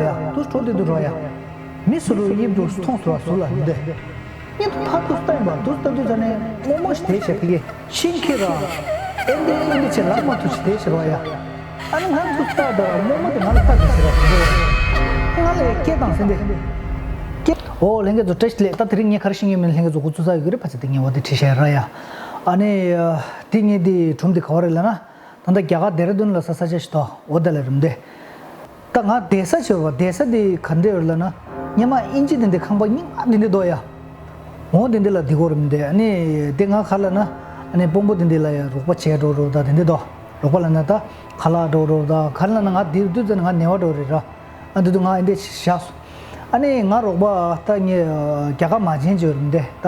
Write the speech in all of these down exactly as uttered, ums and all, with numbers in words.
ཡ་དུས་འགྲོ་དེ་དུས་འགྲོ་ཡ། མི་སུ་རུ་དབྱིབས་འགྲོ་མཐོང་སུ་ར་སུ་ལ་མི་འདོད། ཉིན་ཐ་དུས་སྟོན་པ་དུས་ལྟ་དུས་ཙ་ནས་རྨོ་མོ་ཞིག་དེ་བྱས་ཕི་གེ་ཤིང་ཁེ་ར། ཨེ་འདི་ཨེ་འདི་བྱས་ལག་མ་ཐུག་ཅིག་དེ་བྱས་རོ་ཡ། ཨ་ནི་ང་དུས་ལྟ་དུས་རྨོ་མོ་དེ་ང་ལ་ལྟ་དེ་བྱས་རོ་ང་ལ་སྐད་བཏང་ཟིན་ཏེ། ཨོ་ལྷན་རྒྱས་ཚོ་བཀྲ་ཤིས་བདེ་ལེགས། ད་དེ་རིང་ངས་ག་རེ་ཤེས་ཡོད་མེད་ལྷན་རྒྱས་ཚོ་གུ་ཚུ་ས་ཡོད་གི་རེད། ཕ་ཚ་དེ་ངས་འོ་དེ་བྲིས་བཞག་ར་ཡ། ཨ་ནི་དེ་ངས་དེ་སྒྲུང་དེ་ག་བ་རེད་ལབ་ན། ད་ལྟ་རྒྱ་གར་ལྡེ་ར་ལྡུན་ལ་ས་ས་ཆ་ཞིག་ཏོ་འོ་དེ་ལ་རིམ་དེ། ད་ང་བསྡད་ས་ཆེ་བ་བསྡད་ས་དེ་ག་འདྲ་ཡོད་ལབ་ན། སྙེ་མ་ཨིན་ཇི་དེ་འདྲ་ཁང་པ་རྙིང་མ་དེ་འདྲ་འདུག་ཡ། འོ་དེ་འདྲ་ལ་བསྡད་ཀྱི་ཡོད་རེད་མི་འདུག་ཨ་ནི་དེ་ང་ག་ལབ་ན། ཨ་ནི་དཔོན་པོ་དེ་འདྲ་ལ་ཡ་རོགས་པ་བྱས་འགྲོ་འགྲོ་ད་དེ་འདྲ་འདུག་རོགས་པ་ལབ་ན་ད་ཁ་ལག་འགྲོ་འགྲོ་ད་ག་ལབ་ན་ང་དེ་དུས་ཙམ་ནས་ང་ནད་པ་འགྲོ་རེད་ར། ཨ་དེ་དུས་ང་ཨེ་འདྲ་བཞག་སོང་། ཨ་ནི་ང་རོགས་པ་ད་ངས་རྒྱ་གར་མ་བྱན་བྱས་ཡོད་རེད་མི་འདུག་ད་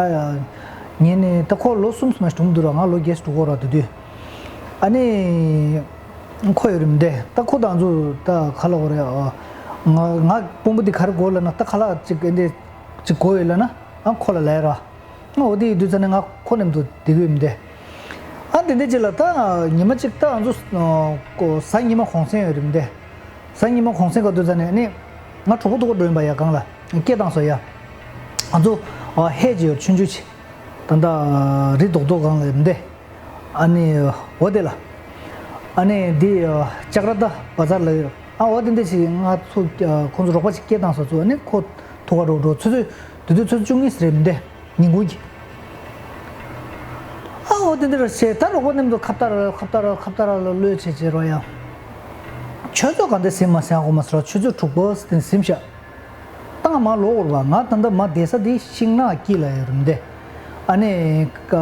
ངས་ནི་ད་ཁོ་ལོ་གསུམ་སུ་མ་ཞིག་གྲོངས་འདུག་ར། ང་ལོ་བརྒྱད་ཅུ་དྲུག་གོ་ར་དེ་དུས། ཨ་ནི། ཁོ་ཡོད་རེད་མི་འདུག་ད་ཁོ་དང་ཚོ་ད་ག་ལབ་དགོས་རེད། ཨ། ང་ང་དཔོན་པོ་འདི་ག་རེ་དགོས་ལབ་ན། ད་ཁ་ལག་ཅིག་འདི་ཅིག་དགོས་ཡོད་ལབ་ན། ཨ་ཁོ་ལ་ལབ་ར། ཨ་འོ་དེ་ཡིན་དུས་ཙ་ནས་ང་ཁོ་མཉམ་དུ་བསྡད་ཀྱི་ཡོད་མི་འདུག་ཨ་དེ་འདྲ་ཅིག་ལ་ད་ཉི་མ་གཅིག་ད་ང་ཚོ་གཟའ་ཉི་མ་གུང་སེང་ཡོད་རེད་མི་འདུག་གཟའ་ཉི་མ་གུང་སེང་ག་དུས་ཙ་ནས་ནི་ང་གྲོགས་པོ་ཐུག་ག་འགྲོ་ཡིན་པ་ཡ། གང་ལ་སྐད་བཏང་སོང་ཡ། ང་ཚོ་ཧེ་ཅིག་ཡོད་ཆུང་ཆུང་ཅིག་ད་ལྟ་རི་རྡོག་རྡོག་སྒང་ལ་ཡོད་མི་འདུག་ཨ་ནི་འོ་དེ་ལ། ཨ་ནི་འདི་ཅག་ར་ད་བ་ཛར་ལ་ཡོད། ཨ་འོ་དེ་འདི་ཞིག་ང་ཚོ་ཁོང་ཚོ་རོགས་པ་ཅིག་སྐད་བཏང་སོང་ཚོ། ཨ་ནི་ཁོ་ཐུག་ག་འགྲོ་འགྲོ་ཚོ་ཚོ་དུས་དུས་ཚོ་བཅུ་གཉིས་རེད་མི་འདུག་ཉིན་གུང་གི། ཨ་འོ་དེ་འདི་ར་བྱས་ད་རོགས་པ་མཉམ་དུ་ཁ་བཏགས་ར་ཁ་བཏགས་ར་ཁ་བཏགས་ར་ལ་གློད་བྱས་བྱས་རོ་ཡ། ཆུ་ཚོད་ག་འདི་ཟིན་མ་ཟིན་ཨ་གོ་མ་སོ་ར། ཆུ་ཚོད་དྲུག་པ་དེ་ཟིན་ཤག་ད་ང་མར་ལོག་དགོས་རེད་པ། ང་ད་ལྟ་མར་བསྡད་ས་དེ་ཤིང་ནགས་དཀྱིལ་ལ་ཡོད་རེད་མི་འདུག་ཨ་ནི་ཀ་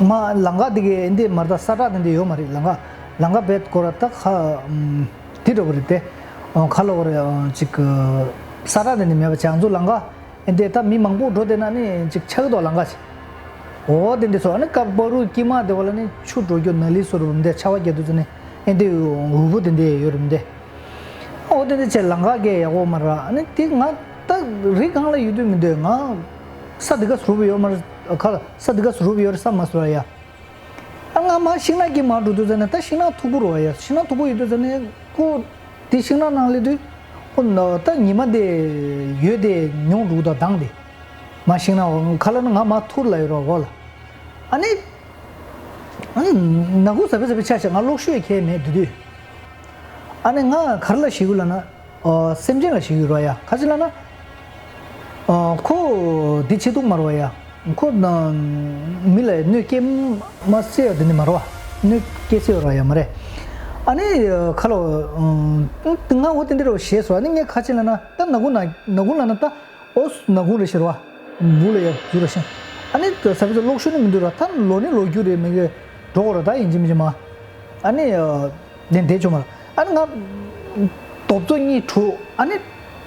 མ་ལམ་ཁ་དེ་གའི་འདི་མར་ད་ས་བྲག་དེ་འདྲ་ཡོད་མ་རེད། ལམ་ཁ་ལམ་ཁ་བེད་སྐོར་ད་ཁ་ཨམ་དེ་འདྲ་པོ་རེད་དེ། ཨ་ག་ལབ་དགོས་རེད། ཨ་ཅིག་ས་བྲག་དེ་འདྲ་མེད་པ་བྱས། ང་ཚོ་ལམ་ཁ་འདི་ད་མི་མང་པོ་འགྲོ་བསྡད་ན་ནི་ཅིག་ཆགས་ཀྱི་འདུག་ལམ་ཁ་ཅིག་འོ་དེ་འདྲ་སོ། ཨ་ནི་ཀ་བ་རུ་དཀྱིལ་མ་དེ་བ་ལ་ནི་ཆུ་འགྲོ་རྒྱུ་ནཱ་ལི་སོ་རུ་རེད་མི་འདུག་ཆར་པ་བརྒྱབ་དུས་ཙ་ནས་ཨེ་འདི་འུར་པོ་དེ་འདྲ་ཡོད་རེད་མི་འདུག་འོ་དེ་འདྲ་བྱས་ལམ་ཁ་གས་ཡག་པོ་མ་རེད། ཨ་ནི་དེ་ང་ད་རི་སྒང་ལ་ཡོད་དུས་མི་འདུག་ང་ས་འདི་ག་སུ་རུབ་ཡོད་མ་རེད། ཁ་ས་འདི་ག་སུ་རུབ་ཡོད་རེད་བསམ་མ་སོང་ཡ། ཨ་ང་མར་ཤིང་ནགས་དཀྱིལ་མར་འགྲོ་དུས་ཙ་ནས་ད་ཤིང་ནགས་མཐུག་པོ་རེད་པ་ཡ། ཤིང་ནགས་མཐུག་པོ་ཡོད་དུས་ཙ་ནས་ཁོ་དེ་ཤིང་ནགས་ནང་སླེབས་དུས་ཁོ་ན་ད་ཉི་མ་དེ་ཡོད་དེ་ཉུང་འགྲོ་ད་དང་དེ། མར་ཤིང་ནགས་ག་ལབ་ན་ང་མར་ཐུར་ལ་ཡོད་རེད་འོག་ལ། ཨ་ནི། ཨ་ནི་ནག་ཁུང་ཟབ་པོ་ཟབ་པོ་ཆགས་ཤག་ང་གློག་ཤུགས་ཡང་ཁྱེར་མེད་དེ་དུས། ཨ་ནི་ང་ག་རེ་ལ་ཞེད་ཀྱི་ཡོད་ལབ་ན། ཨོ་སེམས་ཅན་ལ་ཞེད་ཀྱི་ཡོད་རེད་པ་ཡ། ག་ཅི་ལབ་ན། ཨོ་ཁོ་འདི་བྱེད་ཐུབ་མ་རེད་པ་ཡ། ཁོ་ན་མི་ལ་གནོད་སྐྱེལ་མ་སྲིད་ཡ་དེ་འདྲ་མ་རེད་པ། གནོད་སྐྱེལ་སྲིད་ཡོད་རེད་པ་ཡ་མ་རེད། ཨ་ནི་ཁ་ལོ། ང་འོ་དེ་འདྲ་རེད་པ་ཞེད་སོང་། ཨ་ནི་ངས་ག་ཅི་ལབ་ན་ད་ནག་ཁུང་ན་ནག་ཁུང་ལབ་ན་ད། ཨོ་ནག་ཁུང་རེད་ཟེར་བ། འབུ་ལ་ཡ་རྒྱུ་ར་ཤང་། ཨ་ནི་ཟབ་པོ་ཟབ་གློག་ཤུགས་ནི་མི་འདུག་ར། ད་ལོ་ནི་ལོ་རྒྱུས་རེད། མི་གི་འགྲོ་གོ་ར་ད་ཡིན་གཅིག་མིན་གཅིག་མ། ཨ་ནི་ནི་འདས་ཆོག་མ་ར། ཨ་ནི་ང་རྡོབ་ཚོ་གཉིས་དྲུག་ཨ་ནི་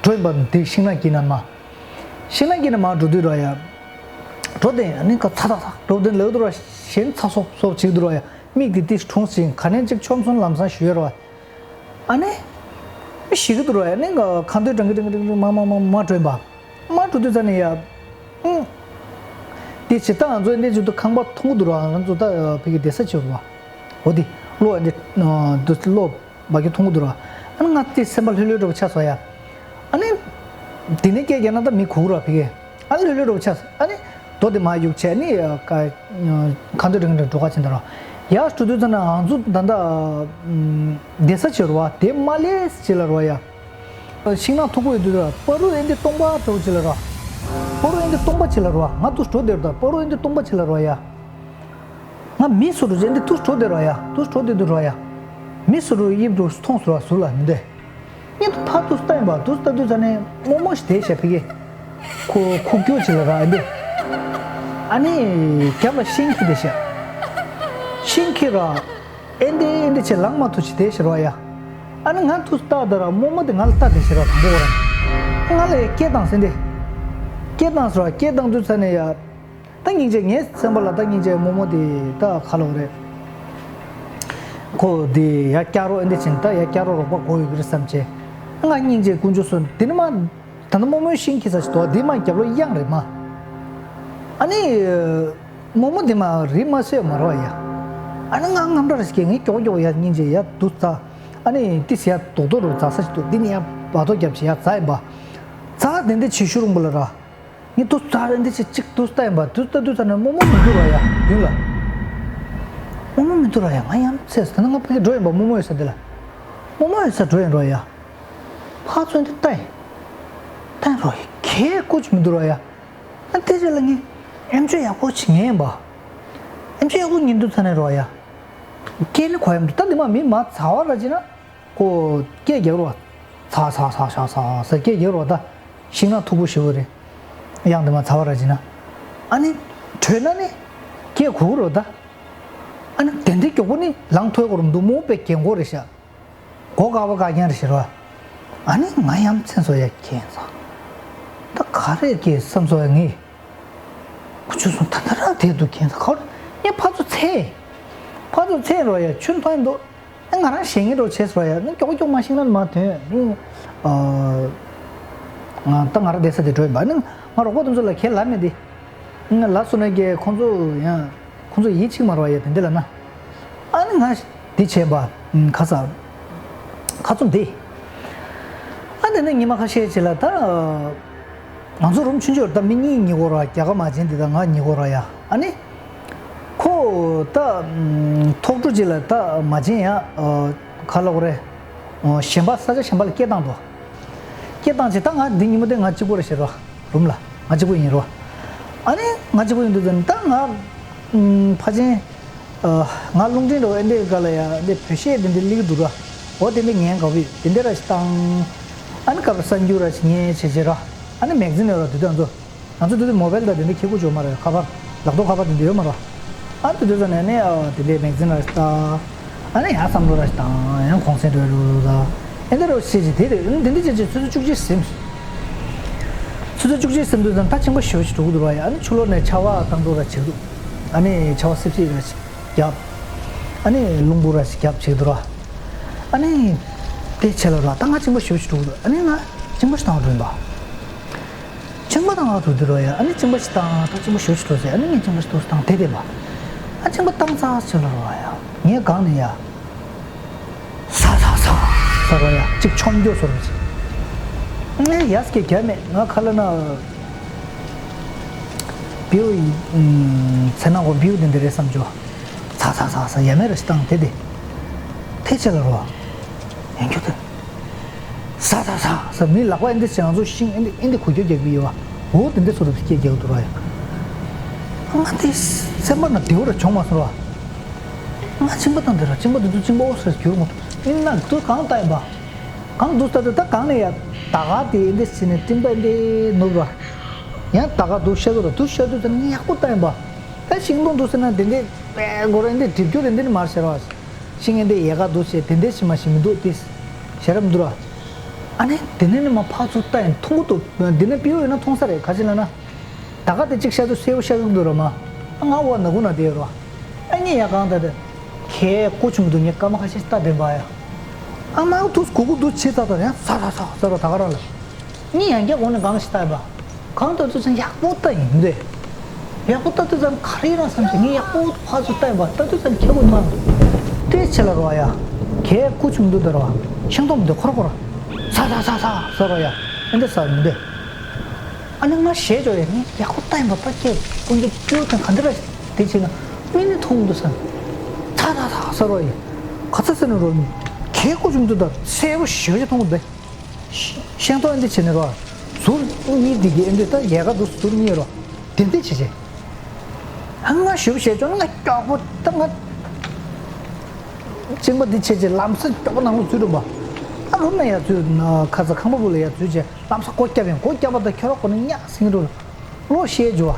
འགྲོ་ཡིན་པ་འདི་ཤིང་ནགས་དཀྱིལ་ན་མ། ཤིང་ནགས་དཀྱིལ་ན་མ་འགྲོ་དུས་ར་ཡ། འགྲོ་དེ་ཨ་ནི་ཁ་ཚ་ཐག་ཐག་འགྲོ་དེ་ལེགས་འདུག་ར། ཞེན་ཚ་སོབ་སོབ་བྱེད་འདུག་ར་ཡ། མིག་དེ་ཏིས་གྲོངས་ཤིང་ག་ནས་ཅིག་ཆོམ་སོང་ལམ་སང་ཞུ་ཡ་ར། ཨ་ནི། མི་ཞིག་གི་འདུག་ར། ཨ་ནི་ཁ་འདོད་དྲང་གི་དྲང་གི་དྲང་གི་མ་མ་མ་མ་འགྲོ་ཡིན་པ། མ་འགྲོ་དུས་ཙ་ནས་ཡ། ཨུ། དེ་ཇི་ལྟར་ང་ཚོ་གནས་ཚུལ་དུ་ཁང་པ་མཐོང་གི་འདུག་ར། ང་ཚོ་ད་ཕ་གི་བསྡད་ས་བྱེད་ར། འོ་དེ་གློག་འདི་འདི་གློག་འབའ་གི་མཐོང་གི་འདུག་ར། ཨ་ནི་ང་དེ་སེམས་པ་ལྷོད་ལྷོད་འདྲ་པོ་ཆགས་སོང་ཡ། ཨ་ནི། དེ་ནས་སྐད་རྒྱག་ན་ད་མི་གོ་གི་ར་ཕ་གི། ཨ་ནི་ལྷོད་ལྷོད་འདྲ་པོ་ཆགས་སོང་། ཨ་ནི། རྡོ་དེ་མར་གཡུག་བྱས་ནི་ཁ་འདོད་དྲང་གི་འགྲོ་ཁ་ཕྱིན་ད་ར། ཡར་འགྲོ་དུས་ཙ་ན་ང་ཚོ་ད་ལྟ་བསྡད་ས་བྱེད་ར་བ་དེ་མ་ལས་བྱེད་ལ་ར་བ་ཡ། ཤིང་ནགས་མཐུག་པོ་ཡོད་དུས་ད་བ་རུ་ཨེ་འདི་སྟོང་པ་འདྲ་པོ་བྱེད་ལ་ར། བ་རུ་ཨེ་འདི་སྟོང་པ་བྱེད་ལ་ར་བ། ང་དུ་འགྲོ་བསྡད་ར་ད་བ་རུ་ཨེ་འདི་སྟོང་པ་བྱེད་ལ་ར་བ་ཡ། ང་མི་སུ་འགྲོ་ཅེ་འདི་དུ་འགྲོ་བསྡད་ར་ཡ། དུ་འགྲོ་བསྡད་དུ་ར་ཡ། མི་སུ་འགྲོ་དབྱིབས་འགྲོ་མཐོང་སུ་ར་སུ་ལ་མི་འདོད། ཉིན་ཐ་དུ་སྟོན་པ་དུ་ལྟ་དུས་ཙ་ནས་རྨོ་མོ་ཞིག་དེ་བྱས་ཕི་གེ། ཁོ་ཁུག་ཀྱོག་ཅིག་ལ་ར་ཨེ་འདི། ཨ་ནི་རྒྱབ་ལ་ཤིང་ཁི་དེ་བྱས། ཤིང་ཁི་ར། ཨེ་འདི་ཨེ་འདི་བྱས་ལངས་མ་ཐུབ་ཅིག་དེ་བྱས་ར་ཡ། ཨ་ནི་ང་དུ་ལྟ་ད་ར་རྨོ་མོ་དེ་ང་ལ་ལྟ་དེ་བྱས་ར་དང་པོ་ར། ང་ལ་སྐད་བཏང་ཟིན་ཏེ། སྐད་བཏང་སོ་ར་སྐད་བཏང་དུས་ཙ་ནས་ཡ། ད་སྙིང་རྗེ་ངའི་སེམས་པ་ལ་ད་སྙིང་རྗེ་རྨོ་མོ་དེ་ད་ག་ལབ་རེད། ཁོ་དེ་ཡ་སྐྱག་རོ་ཨེ་འདི་ཕྱིན་ད་ཡ་སྐྱག་རོ་རོགས་པ་དགོས་ཡོད་ཀྱི་རེད་བསམ་བྱས། ང་སྙིང་རྗེ་དཀོན་མཆོག་གསུམ་དེ་ནི་མ། ད་ནི་རྨོ་མོའི་ཤིང་ཁྱི་ས་ཞིག་དོ་དེ་མ་རྒྱབ་ལོ་གཡང་རེད་མ། ཨ་ནི། རྨོ་མོ་དེ་མ་རི་མ་སོས་མ་རོ་ཡ། ཨ་ནི་ང་རྔམ་འདྲ་རེ་ཞིག་ངས་ཀྱོག་ཀྱོག་ཡ་སྙིང་རྗེ་ཡ་དུ་ཙ། ཨ་ནི་ཏི་སི་ཡ་རྡོག་རྡོག་རུ་འཛག་ས་ཞིག་འདུག་འདི་ནི་ཡ་ བར་ཐོ་རྒྱབ་ཅིག་ཡར་འཛེགས་ཡིན་པ། འཛེགས་དེ་འདི་བྱེད་ཤུ་རུང་པོ་ལ་ར། ངས་དུ་ཙ་རེ་འདི་ཅིག་ཅིག་དུ་ལྟ་ཡིན་པ། དུ་ལྟ་དུས་ཙ་ནས་རྨོ་མོ་མི་འདུག་ར་ཡ། མདུན་ལ་རྨོ་མོ་མི་འདུག་ར་ཡ། ང་ཡང་ཚེས་ད་ནི་ང་ཕ་གི་འགྲོ་ཡིན་པ། རྨོ་མོ་ཡོད་ས་འདི་ལ། རྨོ་མོ་ཡོད་ས་འགྲོ་ཡིན་ར་ཡ། ཕར་ཚུར་འདི་ལྟ་ཡིན། ལྟ་ཡིན་ར་ཡ། གས་ཀུ་ཅིག་མི་འདུག་ར་ཡ། ཨ་དེ་རྗེས་ལ་ངས་ཨེམ་ཆོས་ཡག་པོ་ཅིག་ཉན་པ། ཨེམ་ཆོས་ཡག་པོ་ཉན་དུས་ཙ་ནས་རོ་ཡ། སྐད་ནི་གོ་ཡ་མི་འདུག་ད་འདི་མ་མི་མ་ཚ་བ་ར་ཅིག་ན་ཁོ་སྐད་རྒྱག་རོ། ཚ་ཚ་ཚ་ཚ་ཚ་ཟེར་སྐད་རྒྱག་རོ། ད་ཤིང་ནགས་མཐུག་པོ་ཞེ་པོ་རེད། གཡང་འདི་མ་ཚ་བ་ར་ཅིག་ན། ཨ་ནི་བྲོས་ན་ནི་སྐད་གོ་གི་རོ་ད། ཨ་ནི་དེ་འདྲའི་མགྱོགས་པོ་ནི་ལངས་ཐུབ་ཀྱི་རོ་མི་འདུག་མོ་དཔེ་རྒན་གོག་རེད་ཤག་མགོ་དཀར་པོ་དཀར་རྐྱང་རེད་ཤག་རོ། ཨ་ནི་ང་ཡ་མཚན་བཟོ་ཡ་ཁྱད་མཚར། ད་ག་རེ་སྐྱེས་བསམ་བཟོ་ཡ་ངས། ཁུ་ཆུ་སོང་ད་ལྟ་རང་དེ་འདུག་ཁྱད་མཚར། ཁ་བར་ངས་ཕར་ཚུར་འཚོལ། ཕར་ཚུར་འཚོལ་རོ་ཡ། ཁྱོད་མཐོང་ཡ་འདུག་ཨ་ང་རང་ཞེད་སྣང་འདྲ་བོ་བྱས་སོང་ཡ། ནི་མགྱོགས་མགྱོགས་མ་ཤིང་ནགས་མར་ཐོན། ནི་ཨ་ང་ད་ང་རང་བསྡད་ས་དེ་འགྲོ་ཡིན་པ། ནི་ང་རོགས་པ་དེ་ཚོ་ལ་ཁས་ལབ་མེད་དེ། ང་ལབ་སོང་ན་ཀྱེ་ཁོང་ཚོ་ཡང་། ཁོང་ཚོ་ཡིད་ཆེས་མ་རེད་པ་ཡ། དེ་འདྲ་ལབ་ན། ཨ་ནི་ང་འདི་བྱས་པ། ཁ་ས། ཁ་ཚུམ་འདི། ཨ་དེ་ནས་ཉི་མ་ཁ་ཤས་ཅིག་ལ་ད། ང་ཚོ་རུམ་ཆུང་ཆུང་ད་མི་གཉིས་ཉལ་གོ་ར། རྒྱ་གར་མ་བྱན་འདི་ད་ང་ཉལ་གོ་ར་ཡ། ཨ་ནི། ཁོ་ད། ཐོག་ཕྲུག་ཅིག་ལ་ད་མ་བྱན་ཡ། ག་ལབ་དགོས་རེད། གཞན་པ་ས་ཆ་གཞན་པ་ལ་སྐད་བཏང་འདུག་སྐད་བཏང་བྱས་ད་ང་འདི་ཉིན་མོ་དེ་ང་གཅིག་པོ་རེད་ཤག་རོ། རུམ་ལ་ང་གཅིག་པོ་ཡིན་རོ། ཨ་ནི་ང་གཅིག་པོ་ཡིན་དུས་ཙམ་ད་ང་ཕ་ཆེན་ང་རླུང་འཕྲིན་འདྲ་བོ་ཨེ་འདྲས་སྒང་ལ་ཡ་འདི་བོད་གཞས་དེ་འདྲས་སླེབས་འདུག་ར། འོ་དེ་འདྲས་ཉན་དགའ་བོ་ཡོད། དེ་འདྲས་ར་ཞིག་བཏང་། ཨ་ནི་སྐབས་རེ་གསར་འགྱུར་ར་ཞིག་ཉན་བྱས་བྱས་ར། ཨ་ནི་མེག་ཛིན་ཡོད་ར་དེ་དུས་ང་ཚོ། ང་ཚོ་དེ་དུས་མོ་བེལ་དང་དེ་འདྲ་ཁྱེར་དགོས་ཅིག་ཡོད་མ་རེད། ཁ་པར་ལག་ཐོག་ཁ་པར་དེ་འདྲ་ཡོད་མ་རེད། ཨ་དེ་དུས་ཙམ་ནས་ནི་ཨ་དེ་འདྲའི་མེག་ཛིན་ར་ཞིག་ལྟ། ཨ་ནི་ཡང་བསམ་བློ་ར་ཞིག་བཏང་། ཡང་གུང་སེང་འགྲོ་རུ་ལ། ཨེ་འདྲ་རོ་ཤེས་ཀྱི་དེ་རེད། འདི་འདྲ་བྱས་བྱས་ཆུ་ཚོད་བཅུ་གཅིག་ཟིན། ཆུ་ཚོད་བཅུ་གཅིག་ཟིན་དུས་ཙམ་ད་ཕྱིན་པ་ཞེ་པོ་ཞིག་འགྲོ་གི་འདུག་ར་ཡ། ཨ་ནི་ཕྱི་ལོགས་ནས་ཆར་པ་བཏང་འགྲོ་ར་བྱེད་འདུག་ཨ་ནི་ཆར་པ་སིབ་སིབ་ར་ཞིག་བརྒྱབ། ཨ་ནི་རླུང་བུ་ར་ཞིག་བརྒྱབ་བྱེད་འདུག་ར། ཨ་ནི་དེ་བྱས་ལ་ར་ད་ང་གཅིན་པ་ཞེ་པོ་ཞིག་འགྲོ་གི་འདུག་ཨ་ནི་ང་གཅིན་པ་ཞིག་བཏང་འགྲོ་ཡིན་པ། གཅིན་པ་བཏང་ང་འགྲོ་འདི་རོ་ཡ། ཨ་ནི་གཅིན་པ་ཞིག་བཏང་། ད་གཅིན་པ་ཞེ་པོ་ཞིག་འགྲོ་ཟེར། ཨ་ནི་ངས་གཅིན་པ་ཞིག་བཏང་དེ་བསྡད་པ། ཨ་གཅིན་པ་བཏང་ཚར་ཕྱིན་ལ་རོ་ཡ། ངའི་སྒང་ནས་ཡ། ས་ས་ས་ས་རོ་ཡ། གཅིག་ཆོམ་རྒྱུ་བཟོ་རོ་ཅིག་ངས་ཡ་སྐད་རྒྱབ་མེད། ང་ཁ་ལ་ན། བེའུ་ཡི། ཚེ་ནང་གོ་བེའུ་དེ་འདི་རེད་བསམ་བྱོས། ཚ་ཚ་ཚ་ཚ་ཡ་མེད་ར་ཞིག་བཏང་དེ་དེ། དེ་ཆེ་ལ་རོ། ཡང་ཁྱོད་དེ། ས་ས་ས་ས་མི་ལག་པ་ཨེ་འདི་ཅང་ཚོ་ཤིང་ཨེ་འདི་ཨེ་འདི་གོ་རྒྱུ་རྒྱག་གི་ཡོད་བ། འོ་དེ་འདི་ཚོ་རུ་སྐད་རྒྱག་འདུག་ར་ཡ། ང་དེ་སེམས་པ་ན་བདེ་བོ་ར་བྱུང་མ་སོང་ར། ང་གཅིན་པ་བཏང་དེ་ར་གཅིན་པ་དེ་ཚོ་གཅིན་པ་ཨོ་སེ་གྱུར་མ་ཐུབ། ཨིན་ན་དུ་གང་ལྟ་ཡིན་པ། གང་འདུག་ལྟ་དུས་ད་གང་ནས་ཡ། ད་ག་དེ་འདི་ཟིན་ནས་སྤྲིན་པ་འདི་ནུབ་ར། ཡང་ད་ག་འདུག་ཤ་འདུག་ར་འདུག་ཤ་འདུག་ད་ནི་ཡག་པོ་ལྟ་ཡིན་པ། ད་ཤིང་སྡོང་འདུག་ཟེར་ན་དེ་འདྲས་དཔེ་མགོ་ར་འདི་གྲིབ་སྐྱོ་དེ་འདི་ནི་མར་ཤེས་ར་བ། ཤིང་ངན་འདི་ཡལ་ག་འདུག་ཟེར་དེ་འདྲས་ཤི་མ་ཤི་མི་འདུག་དེ། ཤེས་རབ་འདུག་ར། ཨ་ནི་དེ་ནས་ནི་མ་ཕར་ཚུར་ལྟ་ཡིན་མཐོང་གི་འདུག་འདི་ནས་སྤྲེའུ་ཡོད་ན་མཐོང་ས་རེད། ག་ཅི་ལ་ན། ད་ག་དེ་གཅིག་ཤ་དུ་སེའུ་ཤ་གི་འདུག་ར་མ། ཨ་ང་འོ་ན་གུ་ན་དེ་རོ། ཨ་ངས་ཡ་གང་ད་དེ། ཁའི་ཀུ་ཆུང་དུ་ངས་སྐར་མ་ཁ་ཤས་ལྟ་བདེན་པ་ཡ། ཨ་མ་དུས་གུ་གུ་དུ་ཆེ་ཙག་ཙག་ཡང་ས་ས་ས་ས་རོ་ད་ག་རང་ལ། ངས་ཡང་བསྐྱར་གོང་ནས་གང་ཞིག་ལྟ་ཡིན་པ། གང་ལྟ་དུས་ཙམ་ཡག་པོ་ལྟ་ཡིན་མི་འདུག་ཡག་པོ་ལྟ་དུས་ཙམ་ག་རེ་རང་བསམ་ཞིག་ངས་ཡག་པོ་ཕར་ཚུར་ལྟ་ཡིན་པ་ལྟ་དུས་ཙམ་ཁྱེད་ཀུན་མ། དེ་ཆེ་ལ་རོ་ཡ། ཁའི་ཀུ་ཆུང་དུ་དར་བ། ཤིང་སྡོང་མི་འདུག་ཁོར་ཁོར། ས་ས་ས་ས་ས་རོ་ཡ། ཨེ་འདི་ས་མི་འདུག་ཨ་ནི་ང་ཞེད་འཇོག་ཡ་ངས་ཡག་པོ་ལྟ་ཡིན་པ་ལྟ་ཁྱེད་ཀུན་གྱི་སྤྲེའུ་དང་ག་འདི་ར་དེ་བྱས་ན་མི་ནི་མཐོང་མི་འདུག་ས། ཐ་ཐ་ཐ་ས་རོ་ཡ། ག་ཚ་ས་ནི་རོ་ཡ། ཁའི་ཀུ་ཆུང་དུ་དར་སེར་པོ་ཞེ་པོ་ཞིག་མཐོང་གི་འདུག་ཤིང་ཐོག་འདི་བྱས་ནས་རོ། ཟུར་གཉིས་འདི་གི་ཨེ་འདི་ད་ཡལ་ག་འདུག་ཟུར་གཉིས་རོ། དེ་འདི་བྱས་བྱས། ཨ་ང་ཞུ་བྱས་ཆོག་ང་སྐྱོག་པོ་ད་ང་། གཅིན་པ་འདི་བྱས་བྱས་ལམ་སང་སྐྱོག་པོ་ནང་ལ་འཛུལ་འགྲོ་བ། ཨ་རུམ་ན་ཡར་འཛུལ་ཁ་ཚ་ཁང་པ་བུ་ལ་ཡར་འཛུལ་བྱས་ལམ་སང་སྒོ་བརྒྱབ་ཡང་སྒོ་བརྒྱབ་པ་ད་ཁྱོད་རོགས་གོ་ནས་ཉག་ཟིང་འགྲོ། གློག་ཤེལ་འཇུ་བ།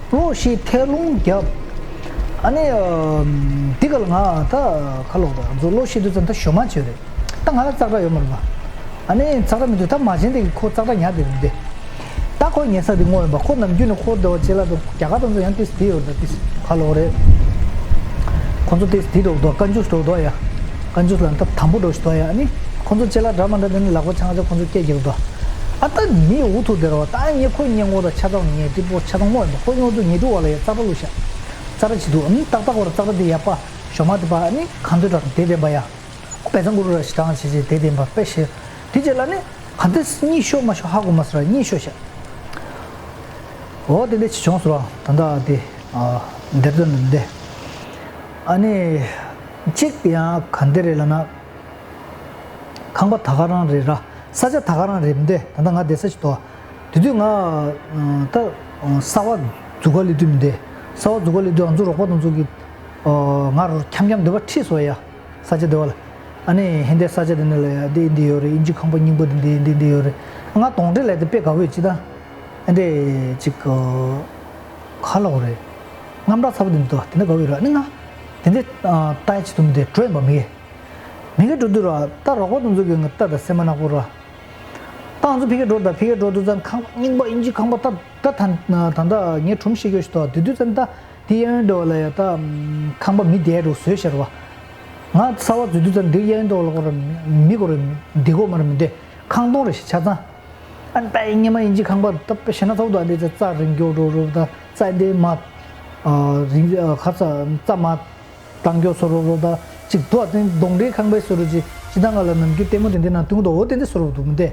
གློག་ཤེལ་ཐལ་རླུང་བརྒྱབ། ཨ་ནི། འདི་ག་ལ་ང་ད་ཁ་ལོག་ད་ང་ཚོ་གློག་ཤེལ་དུས་ཙམ་ད་ཞོ་མ་བྱོས་རེད། ད་ང་ལ་ཙག་སྒྲ་ཡོད་མ་རེད་པ། ཨ་ནི་ཙག་སྒྲ་མི་འདུག་ད་མ་བྱན་དེ་གི་ཁོ་ཙག་སྒྲ་ཉར་བསྡད་རེད་འདི། ད་ཁོ་ཉལ་ས་དེ་སྔོ་ཡིན་པ་ཁོ་ནམ་རྒྱུན་ནས་ཁོ་འདི་བ་ཅེ་ལ་དང་རྒྱ་གར་དང་ཚོ་ཡང་ཏིས་དེ་ཡོད་རེད་ད་ཏིས་ཁ་ལོག་རེད། ཁོ་ཚོ་ཏིས་དེ་འགྲོ་འདུག་ཀན་ཇུས་འགྲོ་འདུག་ཡ། ཀན་ཇུས་ལ་ད་དམ་པོ་འགྲོ་ཞིག་འདུག་ཡ་ཨ་ནི། ཁོ་ཚོ་ཅེ་ལ་འདྲ་མ་འདྲ་དེ་ནི་ལག་པ་ཆང་ཆ་ཁོ་ཚོ་སྐད་རྒྱག་འདུག་ཨ་ད་མི་འུ་ཐུག་དེ་རེད་བ། ད་ངས་ཁོ་ཉན་ངོ་ད་ཆ་ཚང་ངས་ཏི་པོ་ཆ་ཚང་སྔོ་ཡིན་པ་ཁོ་ཉོ་འདུག་ཉེ་དྲུག་བ་ལ་ཡ་ཙག་པ་བླུགས་ཤག་ཙག་ར་བྱེད་འདུག་ཨ་ནི་ཏག་ཏག་བ་ར་ཙག་ར་དེ་ཡག་པ་ཞོ་མ་དེ་པ་ཨ་ནི་གང་འདོད་འདྲ་དེ་བདེན་པ་ཡ། ཨོ་བལ་ཚང་གུ་རུ་ར་ཞིག་དྲངས་བྱས་བྱས་དེ་བདེན་པ་དཔེ་ཞེ། དེ་རྗེས་ལ་ནི། ག་འདྲ་གཉིད་ཤོར་མ་ཤོར་ཧ་གོ་མ་སོང་ར། གཉིད་ཤོར་ཤག་འོ་དེ་འདྲ་ཅིག་བྱུང་སོང་ར། ད་ལྟ་དེ་འདིར་དོན་འདི། ཨ་ནི་གཅིག་ཡང་ག་འདྲ་རེད་ལབ་ན། ཁང་པ་ད་ག་རང་རེད་ར། ས་ཆ་ད་ག་རང་རེད་མི་འདུག་ད་ལྟ་ང་བསྡད་ས་ཞིག་འདུག་དེ་དུས་ང་ད་གསར་པ་འཛུགས་ག་སླེབས་དུས་མི་འདུག་གསར་པ་འཛུགས་ག་སླེབས་དུས་ང་ཚོ་རོགས་པ་དེ་ཚོ་གིས་ང་རུ་འཁྱམ་འཁྱམ་འདི་པར་ཁྲིད་སོང་ཡ། ས་ཆ་འདི་པར་ལ། ཨ་ནི་ཧན་དེ་ས་ཆ་འདི་ནས་ལ་ཡ་འདི་འདི་ཡོད་རེད། ཨིན་ཇི་ཁང་པ་རྙིང་པ་འདི་འདི་འདི་འདི་ཡོད་རེད། ང་གདོན་འདྲེ་ལ་དེ་དཔེ་དགའ་བོ་ཡོད་ཅི་ད། ཨ་འདྲས་ཅིག་ག་ལབ་དགོས་རེད། རྔམ་སྐྲག་ཚ་པོ་དེ་འདུག་དེ་འདྲ་དགའ་བོ་ཡོད་རེད། ཨ་ནི་ང་དེ་འདྲས་ལྟ་ཡ་ཅིག་འདུག་མི་འདུག་འགྲོ་ཡིན་པ་མི་གས། མི་གས་འགྲོ་དུས་ར་ད་རོགས་པ་དེ་ཚོ་གིས་ང་ལྟ་ད་སེམས་པ་ནག་པོ་ར། ད་ང་ཚོ་ཕ་གིར་འགྲོ་ད་ཕ་གིར་འགྲོ་དུས་ཙང་ཁང་པ་རྙིང་པ་ཨིན་ཇི་ཁང་པ་ད་ད་ད་ད་ངས་གྲུམ་ཤེས་རྒྱུ་ཞིག་འདུག་དེ་དུས་ཙང་ད་དེ་གཡས་གཡོན་འདྲ་བ་ལ་ཡ་ད་ཁང་པ་མི་བསྡད་འགྲོ་བཟོས་ཤར་བ། ང་གསར་པ་འཛུལ་དུས་ཙང་འདི་གཡས་གཡོན་འདྲ་བ་ལ་ཁོ་ར་མི་ཁོ་ར་བསྡད་གོ་མ་ར་མི་འདུག་ཁང་སྟོང་རེ་ཞིག་ཆ་ཚང་། ཨ་ནི་ད་སྔོན་མ་ཨིན་ཇི་ཁང་པ་ད་དཔེ་ཞེ་ན་ཚ་པོ་འདུག་ཨ་འདི་ཚ་རྩ་རིང་རྒྱུ་རོ་རོ་ད་རྩ་འདི་མ། རིང་ཁ་ཚ་རྩ་མ། བཏང་རྒྱུ་སོ་རོ་རོ་ད་ཅིག་འདུག་ཨ་དེ་གདོན་འདྲེའི་ཁང་པའི་སོ་རོ་ཅིག་ཅི་ད་ང་ལ་ནམ་རྒྱུན་ལྟད་མོ་དེ་འདི་ནང་སྟོན་གི་འདུག་འོ་དེ་འདི་སོ་རོ་འདུག་མི་འདུག